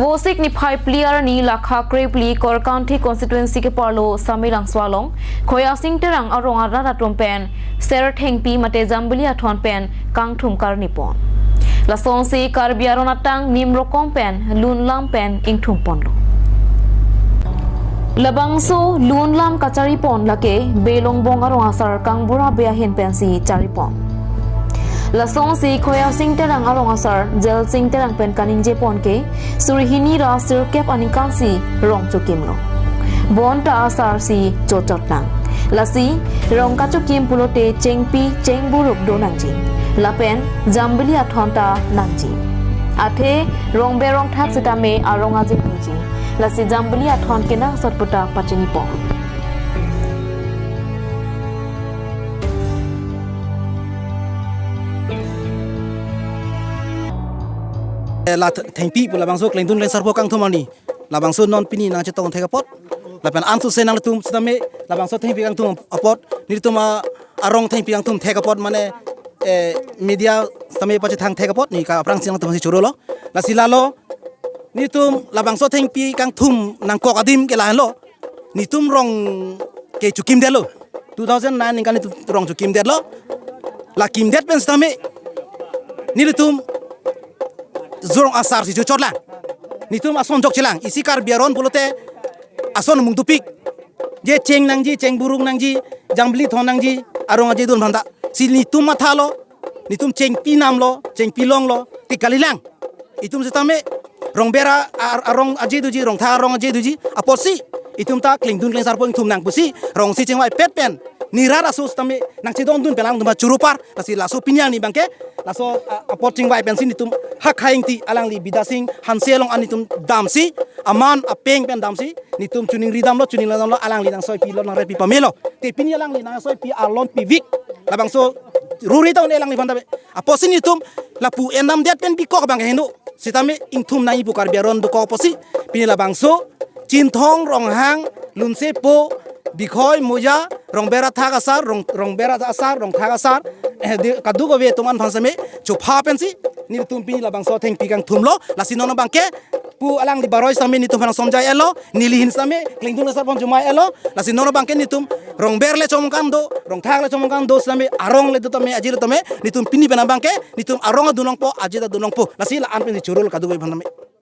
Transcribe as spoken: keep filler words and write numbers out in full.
Vosik niphai phli arni lakha krepli Korkanthi constituency keparlo Samelangso along Khoyasing Terang arong arat atum pen ser thengpi mate Jambili athon pen kangthum karni pon. Lasonsi Karbi aron atang nim rokom pen lunlam pen ingthum ponlo. Labangso lunlam kachari pon lake Belongbong arong asar Kangbura Bey ahin pensi chari pon. Lasonsi Khoyasing Terang arong asar Jelsing Terang pen kaningje pon ke suri hini ra sirkep aningkan si rong chokimlo. Bonta asar si chochot nang. Lasi rong kachokim pulote chengpi chengburuk do nangji. Lapen Jambili athon ta nangji. Athe rongber rongthak sitame arong aje doji. Lasi Jambili athon kenangsot puta pachini pon. Eh, la th-, thengpi pu labangso klengdun klengsarpo kangthum arni. Labangso non pini nangchetong thek apot. Lapen ansu se nangtum sitame labangso thengpi kangthum apot. Nelitum a-, arong thengpi kangthum thek apot mane, eh, media sitame pachethang thek apot. Neli ka aphrangsi nangtum si chorolo. Lasi lalo. Nelitum labangso thengpi kangthum nangkok adim ke lahenlo. Nelitum rong ke chokimdetlo. Two thousand nine ningkan nelitum rong chokimdetlo. La kimdet pen sitame nelitum jorong asar si chochot lang. Nelitum ason jokche lang. Isi Karbi aron pulote ason mung dopik. Je cheng nangji, chengburuk nangji, Jambili thon nangji, arong aje dun aphanta. Si nelitum mathalo, nelitum chengpi namlo, chengpi longlo, te kali lang. Itum sitame rongber a-, a-, arong aje doji, rongthak arong aje doji, apotsi itum ta klengdun klengsarpo ingthum nang pusi rongsi chingvaipet pen. Nerat aso sitame nangchedondun pen alangtum choro apar, lasi laso pini arni abangke, laso, a-, apot chingvai pensi nelitum Hakha Ingti alangli Bidya Sing Hanse along an nelitum damsi, aman apeng pen damsi, nelitum chiningri damlo, chiningri damlo, alangli nangsoipilo, nangrepji pamelo. Te pini alangli nangsoipi alon pivik. Labangso ruri ta un-e alangli aphanta be. Apotsi nelitum lapu endamdet pen bikok abang heno. Sitame ingthum nangji pu Karbi aron dokok apotsi. Pini labangso Chinthong, Ronghang, Lunsepo, Bikhoi, Moja, rongber athak asar, rong, rongber asar, rongthak asar, eh, de, kadokave atum aphan sitame chopha pensi nelitum pini labangso thengpi kangthumlo. Lasi non abangke pu alangli Baroi sitame nelitum aphan somjai etlo, neli ahin sitame klengdun asar pon chomai etlo. Lasi non abangke nelitum rongber le chomkang do, rongthak le chomkang do sitame, arong le do tame, aje le tame, nelitum pini pen abangke nelitum arong adun longpo, aje ta dun longpo. Lasi la-an pensi chorolo kadokave aphan tame.